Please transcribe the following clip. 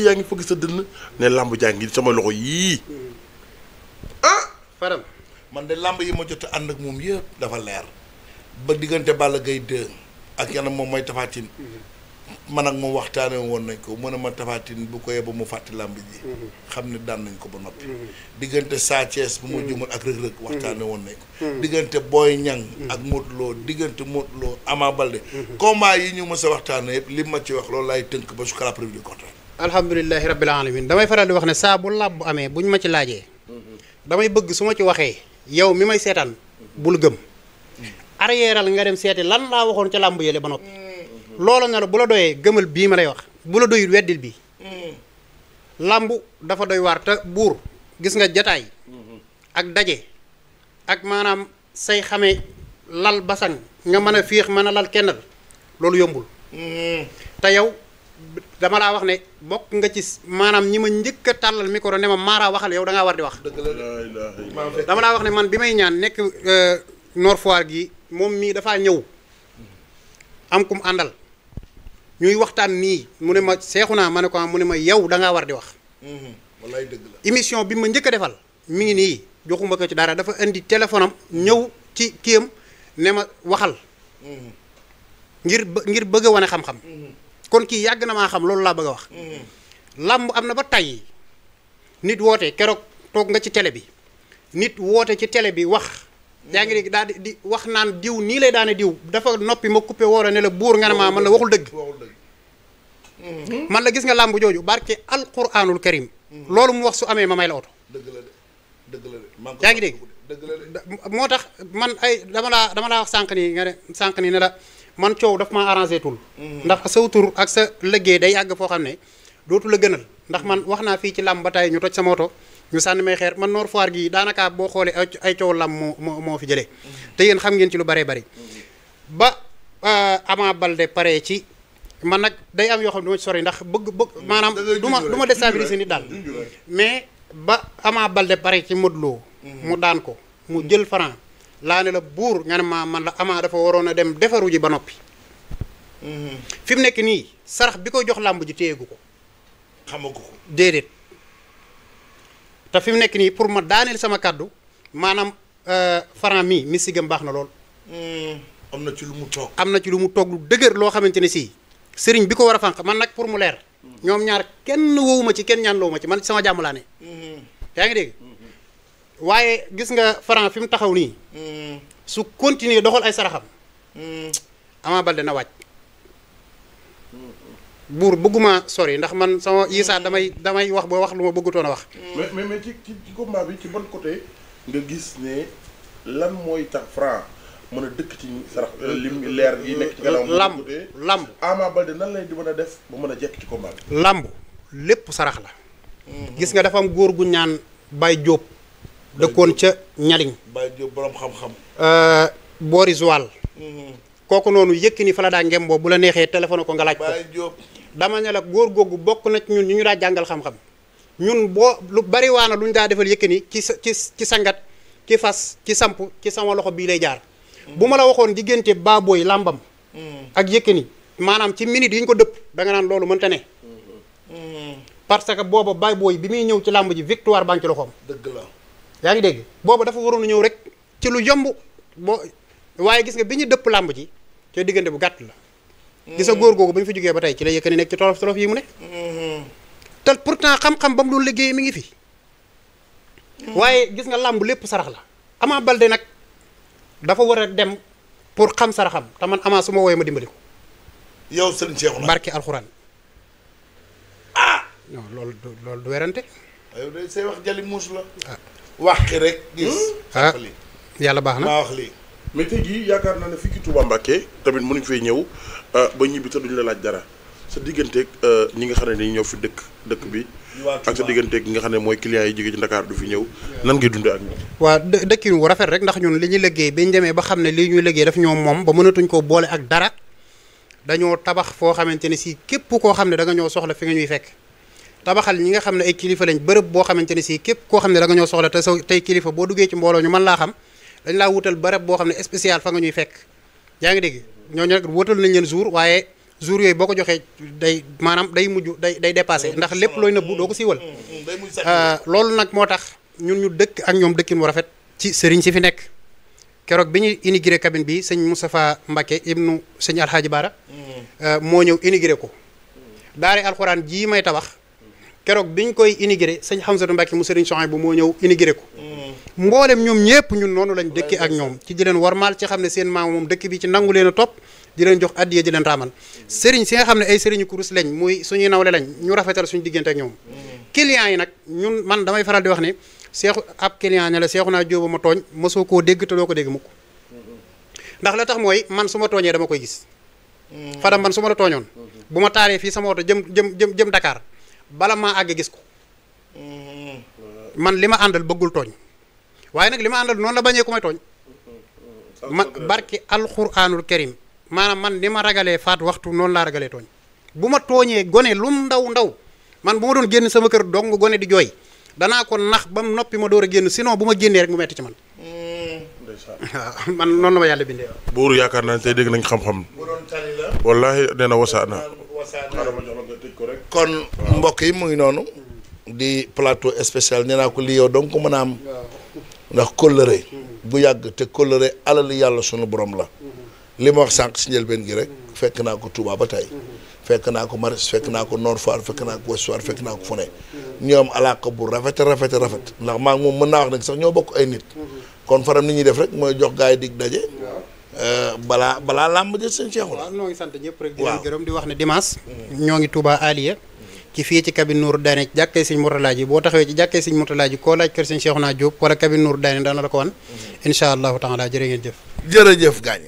yaa ngi fëgg sa dënn ne làmb jaa ngi sama loxo yii ah faram man de làmb yi ma jot a ànd ak moom yëpp dafa leer ba diggante Balla Gaye 2 ak yanam moom mooy Tapha Tine man ak moom waxtaane woon nañ ko mën a ma Tapha Tine bu ko yebba mu fàtte làmb ji xam ne daan nañ ko ba noppi diggante Sa Thiès bu ma jumal ak Reug Reug waxtaane woon nañ ko diggante Boy Niang ak Modou Lo diggante Modou Lo Ama Baldé combat yi ñu mës a waxtaane yëpp li ma ci wax loolu laay tënk ba jusqu'à la preuve du contraire. alhamdulilahi rabbil alamin damay faral di wax ne saa bu làmb amee buñ ma ci laajee damay bëgg su ma ci waxee yow mi may seetaan bul gëm arrièreal nga dem seeti lan laa waxoon ca làmb yële ba noppi loolu ne la bu la doyee gëmal bii ma lay wax bu la doyul weddil bii làmb dafa doy waar te buur gis nga jataay ak daje ak maanaam say xamee lal basang nga mën a féex mën a lal kennal loolu yombul te yow dama laa wax ne bokk nga ci maanaam ñi ma njëkk a tàllal micro ne ma maaraa waxal yow da ngaa war di wax dama laa wax ne man bi may ñaan nekk Nord Foire gi moom mii dafaa ñëw am kum àndal ñuy waxtaan nii mu ne ma seexu naa ma ne ko mu ne ma yow da ngaa war di wax wallaay dëgg la émission bi ma njëkk a defal mi ngi nii joxuma ko ci dara dafa indi téléphone am ñëw ci kiyam ne ma waxal ngir bëgg a wane xam-xam kon kii yàgg na maa xam loolu laa bëgg a wax làmb am na ba tey nit woote keroog toog nga ci télé bi nit woote ci télé bi wax yaa ngi dégg daal di wax naan diw nii lay daane diw dafa noppi ma coupé woo la ne la buur nga ne maa man la waxul dëgg man la gis nga làmb jooju barke alquranul karim loolu mu wax su amee ma may la oto dëgg la de dëgg la de yaa ngi dégg dëgg la de moo tax man ay dama laa wax sànq nii nga ne sànq nii ne la man coow daf maa arrangé tul ndax saw tur ak sa liggéey day yàgg foo xam ne dootu la gënal ndax man wax naa fii ci làmb ba tey ñu toj sama oto ñu sànni may xeer man Nord Foire gi daanaka boo xoolee ay coow làmb moo fi jëlee te yéen xam ngeen ci lu bëree bëri ba Ama Baldé pare ci man nag day am yoo xam ne du ma ci sori ndax bëgg maanaam du ma déstabiliser nit daal mais ba Ama Baldé pare ci Modou Lo mu daan ko mu jël Franc laa ne la buur nga ne ma man la Ama dafa waroon a dem defaru ji ba noppi fi mu nekk nii sarax bi ko jox làmb ji téyegu ko xamagu ko déedéet te fi mu nekk nii pour ma daaneel sama kàddu maanaam Franc mii misigam baax na lool am na ci lu mu toog am na ci lu mu toog lu dëgër loo xamante ne sii sëriñ bi ko war a fànq man nag pour mu leer ñoom ñaar kenn wowuma ci kenn ñaan lowuma ci man sama jàmm laa ne yaa ngi dégg waaye gis nga Franc fi mu taxaw nii su continuer doxal ay saraxam Ama Baldé na wàcc buur bëgguma sori ndax man sama yisaa damay wax boo wax lu ma bëggutoon a wax mais ci combat bi ci bon côté nga gis ne lan mooy tax Franc mën a dëkk ci sarax lim leer yi nekk ci gannaaw lamb Ama Baldé nan lay di mën a def ba mën a jekk ci combat bi lamb lépp sarax la gis nga dafa am góor gu ñaan Baye Diop dëkkoon ca ñaliñ Baye Diop borom xam-xam boori Joal kooku noonu Yékini fa la daa ngem boo bu la neexee téléphone ko nga laaj ko Baye Diop dama ne la góor googu bokk na ci ñun ñu daa jàngal xam-xam ñun boo lu bari waana lu ñu daa defal Yékini ci sangat ci fas ci samp ci sama loxo bii lay jaar bu ma la waxoon diggante Baboy làmbam ak Yékini maanaam ci minute yi ñu ko dëpp da nga naan loolu mënta ne parce que booba Baboy bi muy ñëw ci làmb ji victoire baa ngi ci loxoom dëgg la yaa ngi dégg booba dafa waroon a ñëw rek ci lu yomb boo waaye gis nga bi ñu dëpp làmb ji te diggante bu gàtt la gis nga góor googu ba ñu fi jógee ba tey ci la Yékini nekk ci tolof tolof yi mu ne te pourtant xam-xam ba mu doon liggéey mi ngi fi waaye gis nga làmb lépp sarax la Ama Baldé nag dafa war a dem pour xam saraxam te man Ama su ma wooyee ma dimbali ko yow sëriñ Cheikhouna barke alxuraan non loolu du werante yow de say wax jali muus la waxi rek gis yàlla baax na maa wax lii mais tey jii yaakaar naa ne fii ci Touba Mbacké tamit mënuñ fay ñëw ba ñibbi te duñu la laaj dara sa digganteeg ñi nga xam ne dañuy ñëw fi dëkk bi ak sa digganteeg ñi nga xam ne mooy clients yi jóge ci Dakar du fi ñëw nan ngay dundee ak ñoom waa dëkkin wu rafet rek ndax ñun li ñuy liggéey bi ñu demee ba xam ne li ñuy liggéey daf ñoo moom ba mënatuñ koo boole ak dara dañoo tabax foo xamante ne si képp koo xam ne da nga ñoo soxla fi nga ñuy fekk tabaxal ñi nga xam ne ay kilifa lañ bërëb boo xamante ne si képp koo xam ne da nga ñoo soxla te sa tey kilifa boo duggee ci mbooloo ñu mën laa xam dañ laa wutal bërëb boo xam ne spécial fa nga ñuy fekk yaa ngi dégg ñooñu nag wutal nañ leen jour waaye jour yooyu boo ko joxee day maanaam day mujj day dépassé ndax lépp looy nëbbu doo ko siiwal loolu nag moo tax ñun ñu dëkk ak ñoom dëkkin mu rafet ci sëriñ si fi nekk keroog bi ñu inauguré cabine bi sëñ Moustapha Mbacké ibnu sëñ Alhaaji Baara moo ñëw inauguré ko daare alxuraan jii may tabax keroog bi ñu koy inauguré sëñ Hamzatu Mbacké mu sëriñ Souhaïbou bu moo ñëw inauguré ko mboolem ñoom ñëpp ñun noonu lañ dëkki ak ñoom ci di leen warmaal ci xam ne seen maam moom dëkk bi ci nangu leen a topp di leen jox addiya di leen raamal sëriñ si nga xam ne ay sëriñu kurus lañ muy suñuy nawle lañ ñu rafetal suñu diggante ak ñoom clients yi nag ñun man damay faral di wax ne seexu ab client ne la seexu naa jóoba ma tooñ mosoo koo dégg te doo ko dégg mukk ndax la tax mooy man su ma tooñee dama koy gis Fadam man su ma la tooñoon bu ma taaree fii sama oto jëm Dakar bala maa àgg gis ko man li ma àndal bëggul tooñ waaye nag li ma àndal noonu la bañee ku may tooñ ma barki alxuraanul karim maanaam man ni ma ragalee faat waxtu noonu laa ragalee tooñ bu ma tooñee gone lu ndaw man bu ma doon génn sama kër dong gone di jooy danaa ko nax ba mu noppi ma door a génn sinon bu ma génnee rek mu metti ci man waaw man noonu la ma yàlla bindee buur yaakaar naa ne tey dégg nañ xam-xam wallaahi nee na wasaana kon mbokk yi mu ngi noonu di plateau spécial nee naa ko lii yow donc ko mën a am ndax kóllëre bu yàgg te kóllëre alali yàlla sunu borom la li ma wax sànq si njëlbeen gi rek fekk naa ko Touba ba tey fekk naa ko Maris fekk naa ko Nord Foire fekk naa ko Ouest Foire fekk naa ko fu ne ñoom alaaka bu rafet ndax maa ngi moom mën naa wax nag sax ñoo bokk ay nit kon Fadam ni ñuy def rek mooy jox gars yi dig daje balaa làmb jël seen Cheikhouna. waaw ñoo ngi sant ñëpp rek di leen gërëm di wax ne dimanche ñoo ngi Touba Aliya ci fii ci cabine Nour Daane jàkkee sëñ Mourtala ji boo taxawee ci jàkkee sëñ Mourtala ji koo laaj kër sëñ Cheikhouna Diop wala cabine Nour Daane dana la ko wan incha allahu taala jërë ngeen jëf jërëjëf gaañ